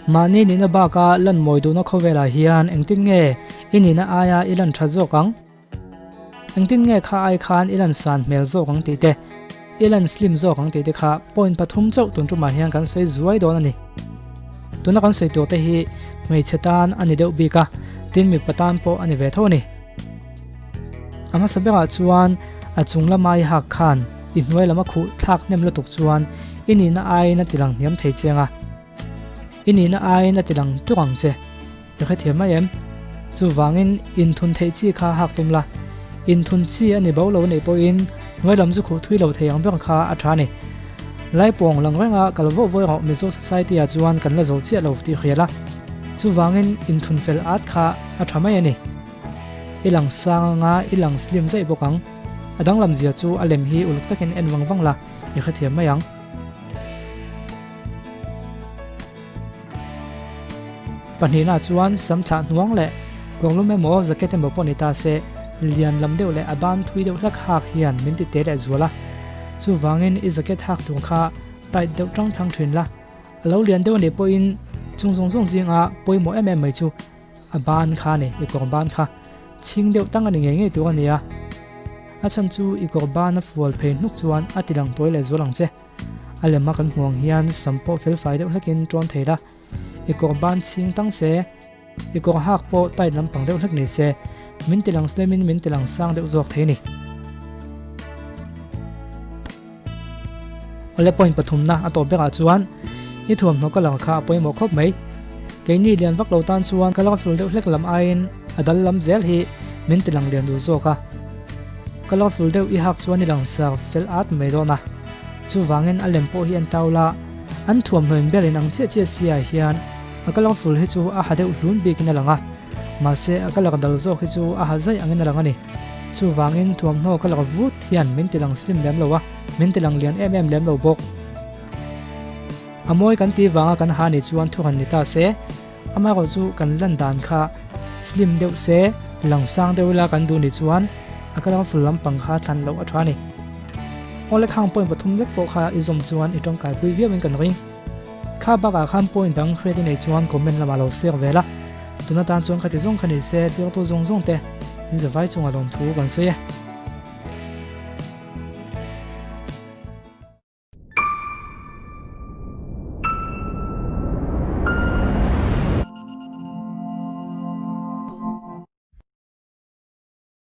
Mahni nihna baka lan mawi duhna khawvelah hian engtin nge i nihna aia i lan that zawk ang? Engtin nge kha ai khan i lan san hmel zawk ang tih te, i lan slim zawk ang tih te kha point pathum chauh tun tumah hian kan sawi zuai dawn a ni. Tuna kan sawi tur te hi hmeichhe tan a ni deuh bik a, tin mipa tan pawh a ni ve tho a ni. A hmasa berah chuan a chung lama i hak khan i hnuai lama khuh thlak hnem lutuk chuan i nihna aiin a tilang hniam thei chiang a. I nihna aiin a tilang tuk ang che. I hrethiam mai em? Chuvangin inthun theih chi kha hak tum la. Inthun chi a ni bo lo neih pawhin hnuai lam chu khuh thui lo thei ang ber kha a tha a ni. Laipawng lang renga kal vawh vawih rawh Mizo Society ah chuan kan la zo chiah lo tih hrial a. Chuvangin inthun fel at kha a tha mai a ni. I lang sang anga i lang slim zaih bawk ang. A danglam zia chu a lem hi uluk takin en vang vang la, i hrethiam mai ang. Pahnihna chuan sam thlah hnuang leh kawrlum emaw jacket emaw pawh ni ta se, lian lam deuh leh a ban thui deuh hlak hak hian min ti te leh zual a. Chuvangin i jacket hak tur kha tight deuh tang thang thin la, a lo lian deuh a nih pawhin chung zawng zawng zinga pawimawh em em mai chu A ban kha a ni, i kawr ban kha. Chhing deuh tang a ni ngei ngei tur a ni a. A chhan chu i kawr ban a fual phei hnuk chuan a ti lang tawi leh zual ang che. A lem a kan hmuh ang hian sam pawh fel fai deuh hlekin tawn thei la. I kawr ban chhing tang se, i kawr hak pawh tight lampang deuh hlek ni se, min ti lang slim in min ti lang sang deuh zawk thei a ni. Awle point pathumna a tawp berah chuan i thuamhnaw colour kha a pawimawh khawp mai. Keini lian vak lo tan chuan colourful deuh hlek lam aiin a dal lam zel hi min ti lang lian duh zawk a. Colourful deuh i hak chuan i lang sar fel at mai dawn a. Chuvangin a lem pawh hi an tau la, an thuamhnaw in ber in ang chiah chiah si ah hian a colourful hi chu a ha deuh hlun bikin a lang a. Mahse a colour dal zawk hi chu a ha zaih angin a lang a ni. Chuvangin thuamhnaw colour vut hian min ti lang slim lem lo a, min ti lang lian em em lem lo bawk. A mawi kan tih vanga kan ha nih chuan thu han ni ta se, amaherawh chu kan lan dan kha slim deuh se, lang sang deuh ila kan duh nih chuan a colourful lampang kha thlan loh a tha a ni. Awle khang point pathum vek pawh kha i zawm chuan i tangkaipui viauin kan ring. Kha bakah khan point dang hriat i neih chuan comment lamah lo share ve la. Tuna tan chuan khati zawng kha ni se, tirtu zawng zawng te in zavai chungah lawmthu kan sawi e.